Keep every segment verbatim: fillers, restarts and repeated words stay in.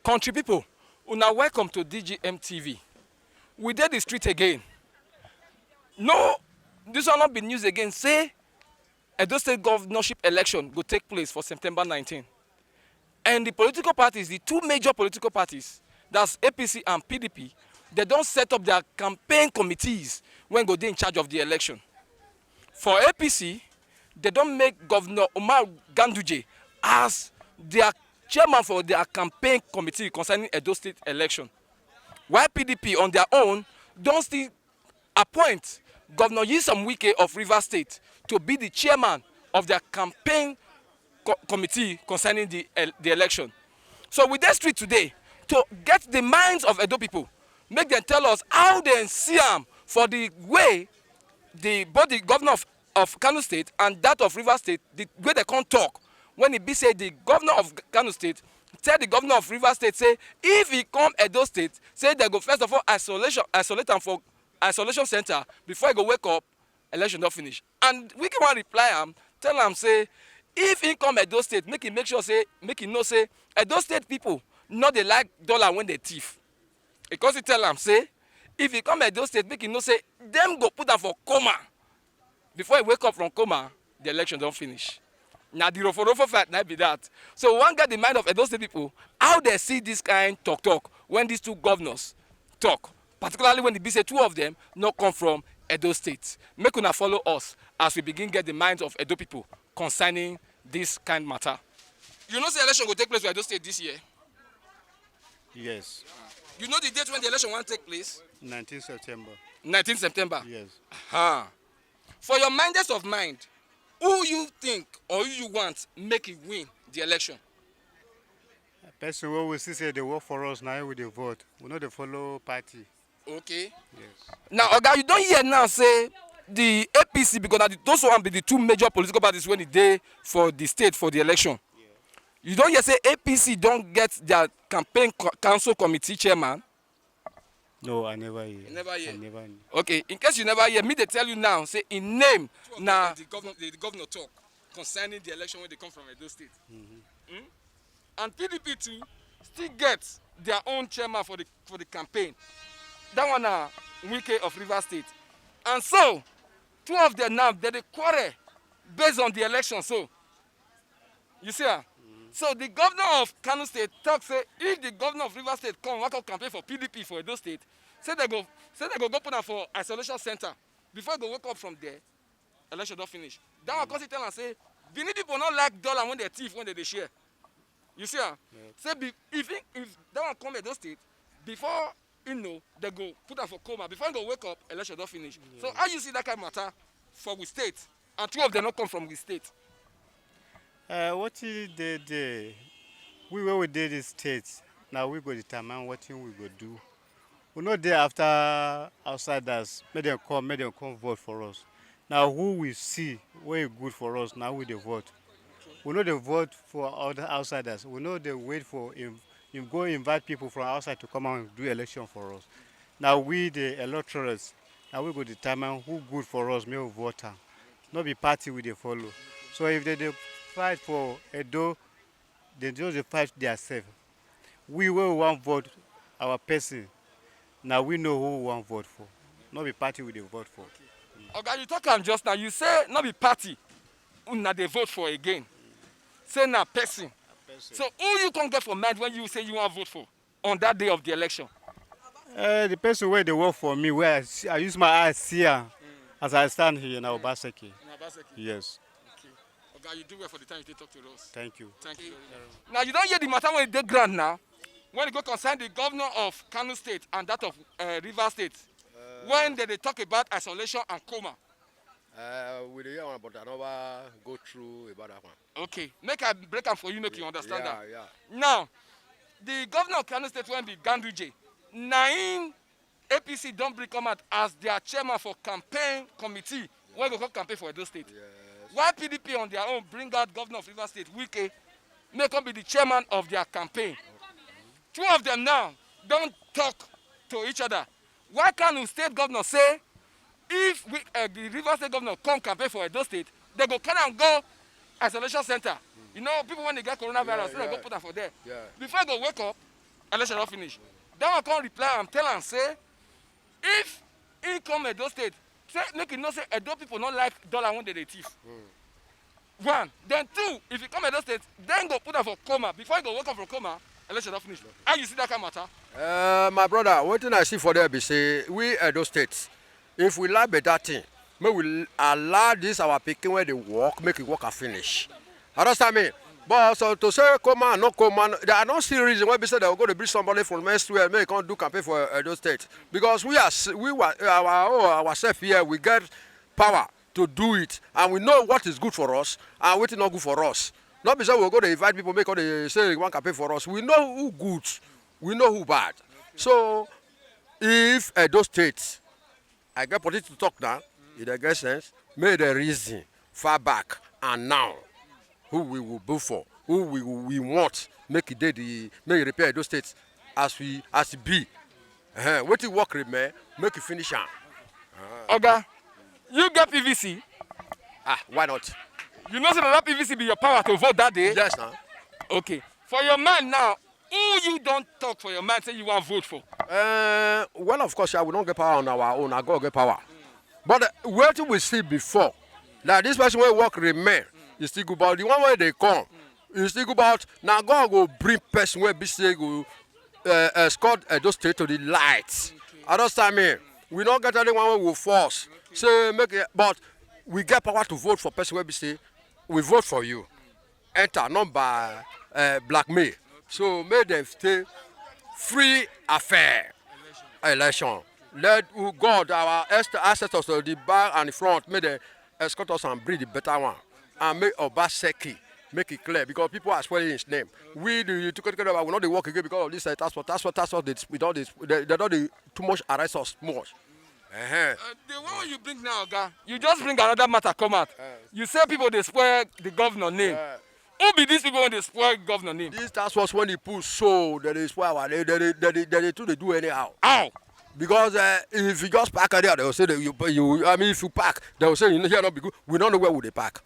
Country people, una welcome to D G M T V. We dey the street again. No, this one not be news again. Say Edo State governorship election go take place for September nineteen. And the political parties, the two major political parties, that's A P C and P D P, they don't set up their campaign committees when go dey in charge of the election. For A P C, they don't make Governor Umar Ganduje as their chairman for their campaign committee concerning Edo State election. While P D P on their own don't still appoint Governor Nyesom Wike of Rivers State to be the chairman of their campaign co- committee concerning the, el- the election. So we dey street today to get the minds of Edo people, make them tell us how they see am for the way the body governor of, of Kano State and that of Rivers State, the way they come talk when e be say the governor of Kano State tell the governor of Rivers State say if he come Edo State, say they go first of all isolation isolate am for isolation center before he go wake up, election don finish. And Wike wan reply am, tell am say if he come Edo State, make he make sure say make he know say Edo State people no dey like dollar when they thief. Because he tell am say if he come Edo State, make he know say them go put am for coma. Before he wake up from coma, the election don finish. Na the rofo rofo fight na be that. So we wan get the mind of Edo State people, how they see this kind talk talk when these two governors talk, particularly when e be say two of them no come from Edo State. Make una follow us as we begin get the minds of Edo people concerning this kind matter. You know say election go take place for Edo State this year. Yes. You know the date when the election wan take place? nineteen September. nineteen September. Yes. Huh. For your mindest of mind, who you think or who you want make e win the election? Person wey we see say dey work for us na him we dey vote. We no dey follow party. Okay. Yes. Now, Oga, you don hear now say the A P C, because na the, those one be the two major political parties when e dey for the state for the election. You don hear say A P C don get their campaign co- council committee chairman? No, I never hear. You never hear? I never knew. Okay, in case you never hear, me dey tell you now say im name na the governor, the, the governor talk concerning the election wey dey come from Edo State. Hmm? And P D P too still get their own chairman for the for the campaign. That one na Wike of Rivers State. And so, two of them now, they dey quarrel based on the election. So, you see am? So the governor of Kano State talk say if the governor of Rivers State come, wan come campaign for P D P for Edo State, say they go say they go go put am for isolation center before he go wake up from there. Election don finish. That one come still tell am say Benin people no like dollar when they thief, when they dey share. You see am? Say be, if he, if that one come Edo State, before he know, they go put am for coma. Before he go wake up, election don finish. So how you see that kind of matter for we state? And two of them no come from we state. Uh, wetin dey there? We wey we dey this state, na we go determine wetin we go do. We no dey after outsiders, make dem come, make dem come vote for us. Na who we see wey good for us, na we dey vote. We no dey vote for other outsiders. We no dey wait for him, him go invite people from outside to come and do election for us. Na we the electorates, na we go determine who good for us, make we vote am. No be party we dey follow. So if they dey fight for Edo, they just dey fight theirself. We wey we wan vote our person, na we know who we wan vote for. No be party we dey vote for. Oga, you talk am just now. You say no be party una dey vote for again. Say na person. So who you come get for mind when you say you wan vote for on that day of the election? Uh, the person wey dey work for me, wey I, see, I use my eye see am as I stand here na Obaseki. Yes. Okay. Oga, you do well for the time you take talk to us. Thank you. Thank you very much. Now you don hear the matter wey dey ground now. When e go concern the governor of Kano State and that of uh, Rivers State, when they dey talk about isolation and coma. Uh, we dey hear one, but I never go through about that one. Okay, make I break am for you, make you understand yeah, am. Yeah. Now, the governor of Kano State wey be Ganduje, na him A P C don bring come out as their chairman for campaign committee wey go come campaign for Edo State. While P D P on their own bring out governor of Rivers State, Wike, make come be the chairman of their campaign. Two of them now don talk to each other. Why Kano State governor say if we, uh, the Rivers State governor come campaign for Edo State, they go carry am go isolation center. You know, people when they get coronavirus, Yeah, they go yeah. Put am for there. Yeah. Before he go wake up, Election don finish. That one come reply am, tell am say if he come Edo State, say make he know say Edo people no like dollar when they dey thief. One, then two, if he come Edo State, then go put am for coma. Before he go wake up from coma, election don finish. How you see that kind matter? Uh, my brother, wetin I see for there be say we Edo State, if we like better thing, make we allow this our pikin wey dey work, make e work and finish. Understand me? But also to say coma, no coma, there are no see reason why be say they go to bring somebody from elsewhere, make e come do campaign for Edo State. Because we are s- we were our own ourselves here, we get power to do it, and we know what is good for us and wetin not good for us. Not be say we go to invite people make all they say they want campaign for us. We know who good, we know who bad. So if Edo State, I get plenty to talk now, e dey get sense, make the reason far back and now, who we will vote for, who we we want make e dey the make e repair Edo State as we as e be. Uh-huh. Wetin work remain, make e finish am. Oga, you get P V C? Ah, why not? You know say na that P V C be your power to vote that day? Yes, na. Okay. For your mind now, who you don talk for your mind say you wan vote for? Uh, well, of course, yeah, we don't get power on our own. I go get power. But uh, wetin we see before, like this person wey work remain, e still good. But the one wey dey come, e still good. But na God go bring person wey be say go uh, escort Edo State to the light. Understand me? We don't get anyone wey will force. Say make it, but we get power to vote for person wey be say we vote for you. Enter, not by uh, blackmail. So make them stay free affair election. Let who God our est- ancestors to the back and the front, make them escort us and bring the better one. And make Obaseki make it clear because people are spoiling his name. We the Tukotiko, we not the work again because of this uh, task force, task force, task force. They, we don't, they, they, they don't they too much arrest us too much. Uh-huh. Uh, the one you bring now, Oga, you just bring another matter come out. You say people dey spoil the governor name. Who be these people wey dey spoil governor name? This task force when he push so that they spoil our they they they they, they, they too they do anyhow. How? Because uh, if you just park there, they will say that you you I mean if you park, they will say you know here not be good. We don't know where would they park.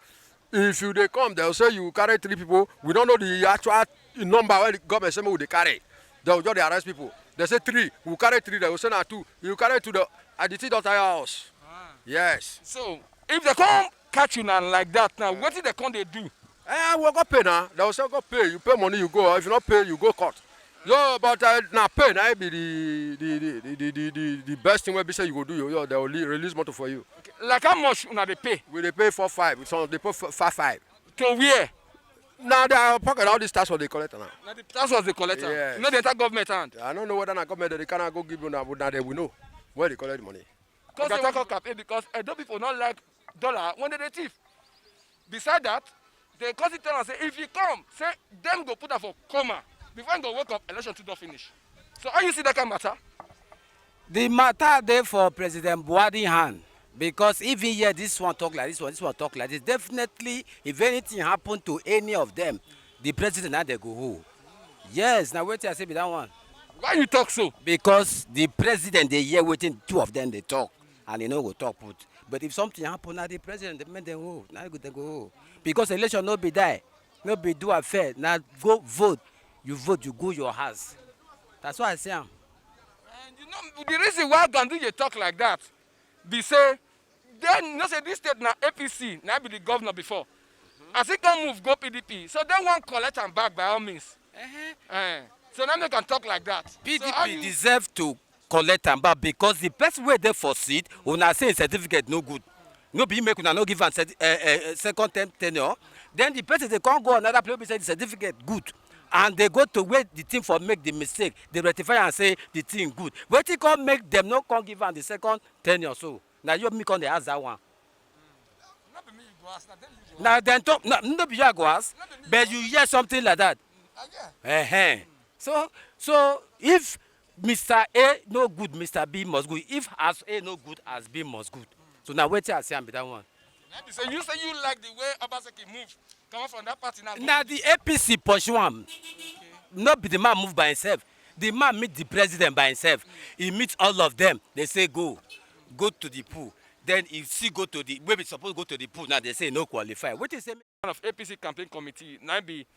If you they come, they will say you carry three people. We don't know the actual number where the government say we they carry. They will just dey arrest people. They say three, we carry three. They will say na two. You carry two. The I did not tire us. Yes. So if they come catch you now like that now, what did they come they do? Eh, we go pay now. They will say go pay. You pay money, you go. If you not pay, you go court. No, but uh, na pay na be the the the the the the, the best thing wey be say you go do. You, you they will le- release motor for you. Like how much una dey pay? We dey pay four five. Some dey pay f- five five. To where? Na their pocket all this tax wey dey collect now. Na the tax was dey collect am. Yes. You no dey enter government hand. I no know whether na government dey carry am go give una, but na dem we know where dey collect the money. Because Oga Tako Kape, because Edo people no like dollar when they dey thief. Beside that, they come still tell am say if he come, say dem go put am for coma before he go wake up, election too don finish. So how you see that kind matter? The matter dey for President Buhari hand, because if he hear this one talk like this one, this one talk like this, definitely if anything happen to any of them, the president na dey go hold. Yes, na wetin I say be that one. Why you talk so? Because the president dey hear wetin two of them dey talk, and he no go talk put. But if something happen, na the president dey make them hold, na go dey go hold. Because election no be die, no be do affair, na go vote, you vote, you go your house. That's why I say am. And you know the reason why Ganduje talk like that be say then you know say this state na A P C na be the governor before. As he come move go P D P, so dem wan collect am back by all means. Eh, so now make am talk like that. So how P D P you deserve to collect am back because the person wey dey for seat, una say him certificate no good. No be him make una no give am certi- eh, eh, eh, second term tenure. Then the person dey come go another place wey be say the certificate good. And they go to where the thing for make the mistake, they rectify and say the thing good. Wetin come make them no come give am the second tenure so? Na you me come dey ask that one. Na dem talk, no, no be you I go ask, but you hear something like that. Uh-huh. So, so if Mister A no good, Mister B must good. If as A no good, as B must good. So now wetin I say am be that one. So you say you like the way Obaseki move, come from that party now. Na the A P C pursue am. No be the man move by himself. The man meet the president by himself. He meet all of them. They say go, go to the pool. Then he still go to the wey be suppose go to the pool now. They say no qualify. Wetin say? One of A P C campaign committee na be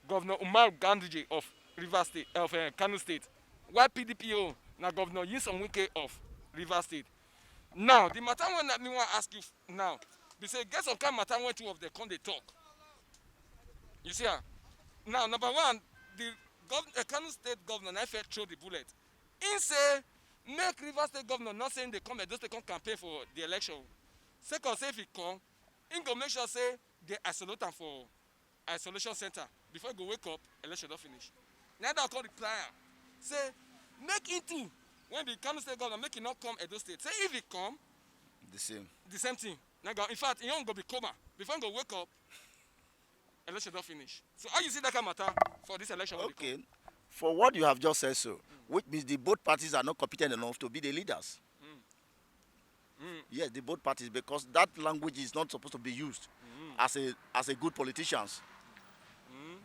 Governor Umar Ganduje of Rivers State, of uh, Kano State. Why P D P o na Governor Nyesom Wike of Rivers State. Now, the matter wey me wan ask you now be say get some kind matter wey two of them come dey talk. You see am? Now, number one, the gov uh, Kano State governor na first throw the bullet. He say make Rivers State governor not say they come Edo State come campaign for the election. Second, say if he come, he go make sure say they isolate am for isolation center before he go wake up, election don finish. Na that come reply am say make him too, when the Kano State governor make him not come Edo State. Say if he come, The same. The same thing. Na go, in fact, he own go be coma before he go wake up, election don finish. So how you see that kind of matter for this election? Wey dey come? Okay. For what you have just said so, which means the both parties are not competent enough to be the leaders. Yes, the both parties, because that language is not supposed to be used as a as a good politicians.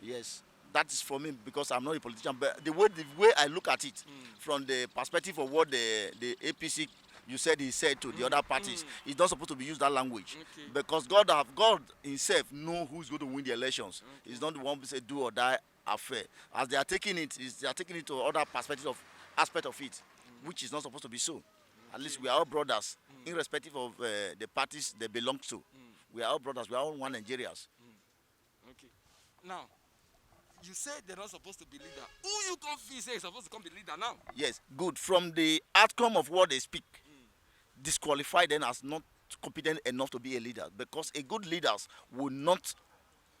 Yes, that is for me because I'm not a politician. But the way the way I look at it from the perspective of what the the A P C you said he said to the other parties, it's not supposed to be used that language Okay. Because God have God himself know who's going to win the elections. He's not the one who say do or die affair. As they are taking it, is they are taking it to other perspective of aspect of it, which is not supposed to be so. At least we are all brothers, irrespective of uh, the parties they belong to. We are all brothers. We are all one Nigerians. Okay. Now, you say they're not supposed to be leader. Who you come feel say is supposed to come be leader now? Yes, good. From the outcome of what they speak, disqualify them as not competent enough to be a leader, because a good leaders will not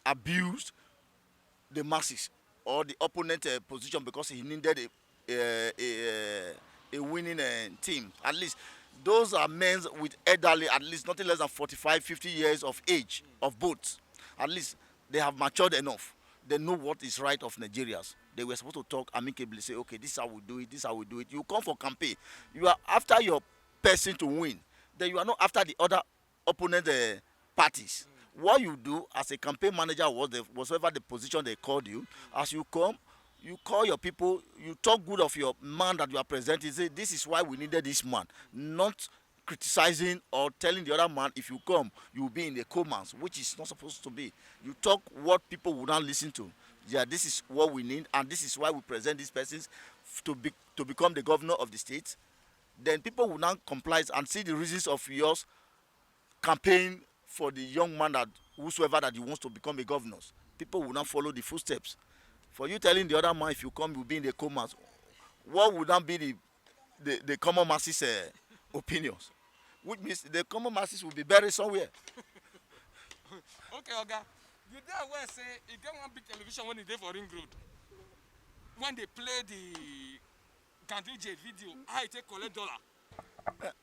abuse the masses or the opponent uh, position because he needed a a, a, a winning uh, team. At least those are men with elderly, at least nothing less than forty-five, fifty years of age of both. At least they have matured enough. They know what is right of Nigerians. They were supposed to talk amicably, say, okay, this is how we do it, this is how we do it. You come for campaign. You are after your person to win. Then you are not after the other opponent uh, parties. What you do as a campaign manager, was the, whatsoever the position they called you, as you come, you call your people, you talk good of your man that you are presenting, say, this is why we needed this man. Not criticizing or telling the other man, if you come, you will be in the comments, which is not supposed to be. You talk what people will not listen to. Yeah, this is what we need, and this is why we present these persons f- to be to become the governor of the state. Then people will now comply and see the reasons of yours campaign for the young man that whosoever that he wants to become a governor. People will now follow the footsteps. For you telling the other man, if you come, you'll be in the comments. What would now be the the, the common masses uh, opinions? Which means the common masses will be buried somewhere. Okay, Oga. You dey aware say e get one big television when e dey for Ring Road, when they play the Ganduje video, how e take collect dollar.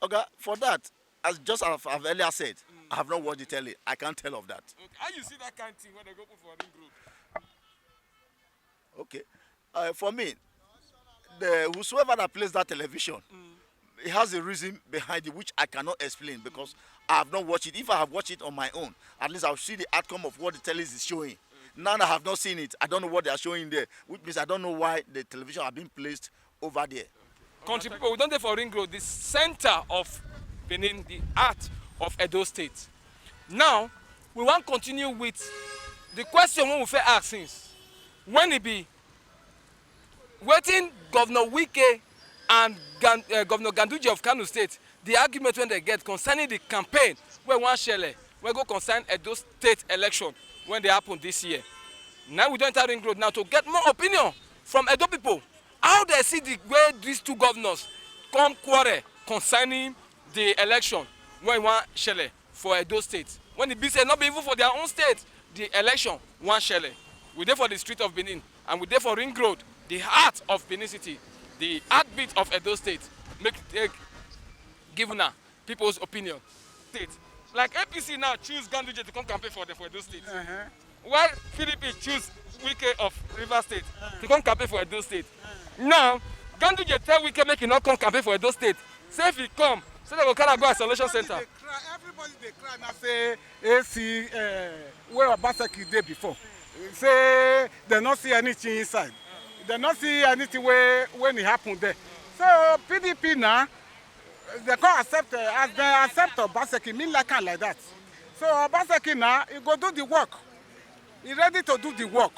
Okay, for that, as just as I've earlier said, I have not watched the telly. I can't tell of that. Okay. How you see that kind thing when they go put for Ring Road? Okay. Uh, for me, the whosoever that plays that television, it has a reason behind it which I cannot explain because I have not watched it. If I have watched it on my own, at least I'll see the outcome of what the telly is showing. Now I have not seen it. I don't know what they are showing there, which means I don't know why the television have been placed over there. Country people, we don dey for Ring Road, the center of Benin, the heart of Edo State. Now, we wan continue with the question wey we fit ask since, when e be wetin Governor Wike and Gan- uh, Governor Ganduje of Kano State, the argument wey dem get concerning the campaign wey wan shele, wey go concern Edo State election wey dey happen this year. Now we don enter Ring Road now to get more opinion from Edo people, how they see the way these two governors come quarrel concerning the election wey wan shele for Edo State, when e be say no be even for their own state the election wan shele. We dey for the street of Benin and we dey for Ring Road, the heart of Benin City, the heartbeat of Edo State. Make we take give una people's opinion. State. Like A P C now choose Ganduje to come campaign for them for Edo State. Why P D P choose Wike of Rivers State to come campaign for Edo State? Now, Ganduje tell Wike make he not come campaign for Edo State. Say if he come, say they go carry am go isolation center. Everybody dey cry now say A C uh, where Obaseki dey before. Say they no see anything inside. They no see anything wey when e happen there. So P D P now, they come accept uh, as they accept Obaseki, mean like am like that. So Obaseki now, he go do the work. He ready to do the work.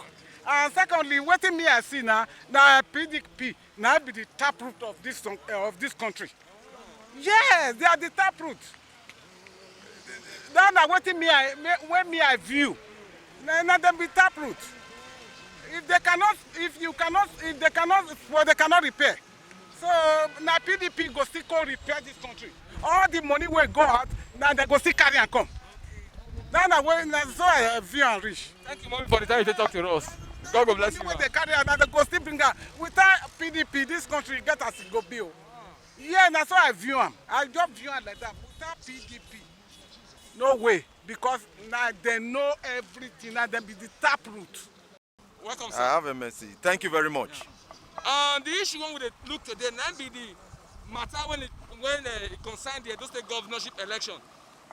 And secondly, wetin me I see na, na P D P na be the taproot of this, uh, of this country. Yes, they are the taproot. That na wetin me I, me, wey me I view. Na, na dem be taproot. If they cannot, if you cannot, if they cannot, well, they cannot repair. So na P D P go still come repair this country. All the money wey go out, na dem go still carry am come. That na wey, na so I view am reach. Thank you, mommy, for the time you take talk to us. God go bless you, Money wey ma. They carry out, na dem go still bring am. Without P D P, this country get as e go be o. Yeah, na so I view am. I just view am like that. Without P D P, no way. Because na dem know everything, na dem be the taproot. Welcome, sir. I have a message. Thank you very much. Uh, the issue wey we dey look today, na be the matter when it, when, uh, it concern the Edo State governorship election.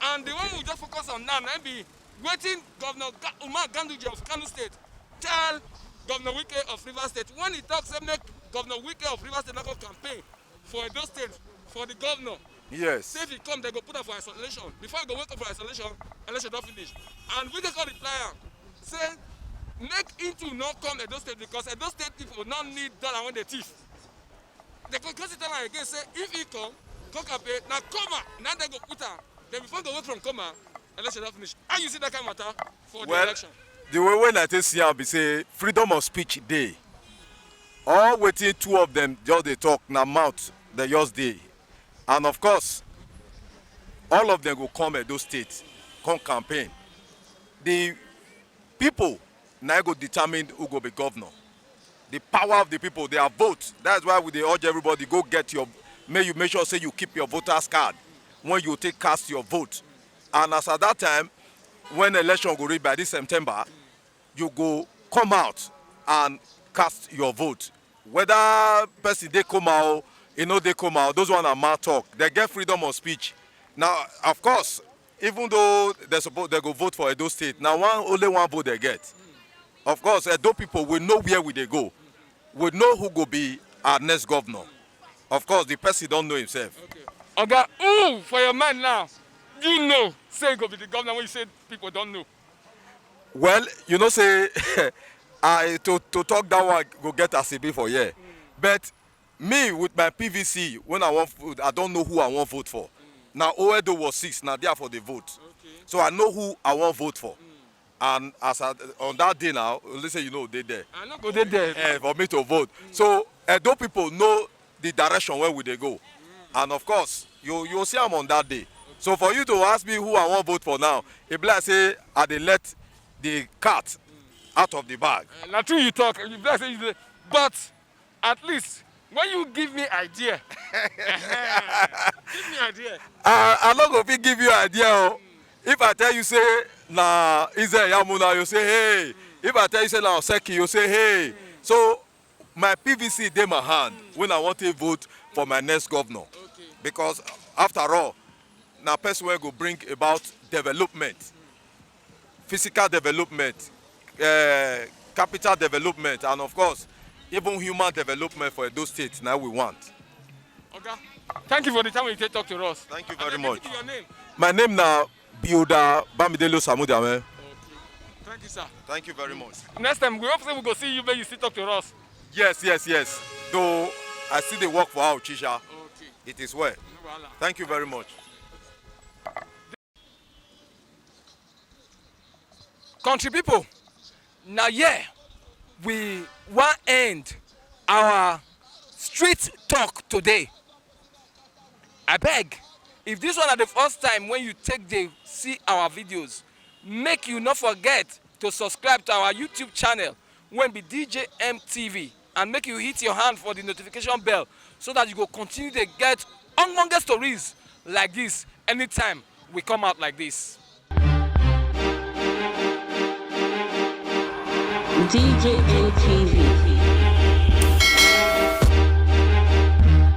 And the one we just focus on now, na be wetin Governor Ga-, Umar Ganduje of Kano State tell Governor Wike of Rivers State when he talk say make Governor Wike of Rivers State no go campaign for Edo State for the governor. Yes. Say if he come, they go put am for isolation. Before he go wake up for isolation, election don finish. And Wike come reply am say make him too no come Edo State because Edo State people no need dollar when they thief. They go come tell am again say if he come, come campaign, na coma na they go put am. Then before he go wake from coma, election don finish. How you see that kind of matter for the Well, election? The way when I take see am be say freedom of speech dey. All wetin two of them just dey talk na mouth they just dey. And of course, all of them go come Edo State, come campaign. The people na go determine who go be governor. The power of the people, their vote. That's why we dey urge everybody, go get your, make you make sure say you keep your voter's card when you take cast your vote. And as at that time, when election go reach by this September, you go come out and cast your vote. Whether person dey coma o, e no dey coma o, those one are man talk. They get freedom of speech. Now, of course, even though they suppose they go vote for Edo State, na one, only one vote they get. Of course, Edo people will know where we dey go. We know who go be our next governor. Of course, the person don know himself. Okay. Oga, who for your mind now, you know, say go be the governor when you say people don't know? Well, you know say I to, to talk that one go get as e be for here. But me with my P V C, when I want vote, I don't know who I want vote for. Now Oedo was six, now therefore they vote. Okay. So I know who I want vote for. And as I, on that day now, let's say you know they there. I no go dey there. Eh, for me to vote. So Edo people know the direction where we dey go. And of course, you you see I'm on that day. So for you to ask me who I want vote for now, e be like say I dey let the cat out of the bag. Uh, na true you talk. You be like say you dey, but at least when you give me idea, give me idea. I, I no go fit give you idea o. If I tell you say na Ize Yamuna, you say hey. If I tell you say na Oseki, you say hey. So my P V C dey my hand when I want to vote for my next governor. Okay. Because after all, na person wey go bring about development, physical development, uh, capital development, and of course, even human development for Edo State. Now we want. Oga, thank you for the time you take talk to us. Thank you very much. Your name? My name now Builder Bamidele Osamudame. Okay. Thank you, sir. Thank you very much. Next time, we hope say we go see you, but you still talk to us. Yes, yes, yes. Though I still dey work for Auchisha. Okay. It is well. No wahala. Thank you very much. Country people, na here we wan end our street talk today. Abeg, if this one na the first time when you take dey see our videos, make you no forget to subscribe to our YouTube channel wey be D J M T V, and make you hit your hand for the notification bell so that you go continue dey get ogbonge stories like this anytime we come out like this. D J M T V.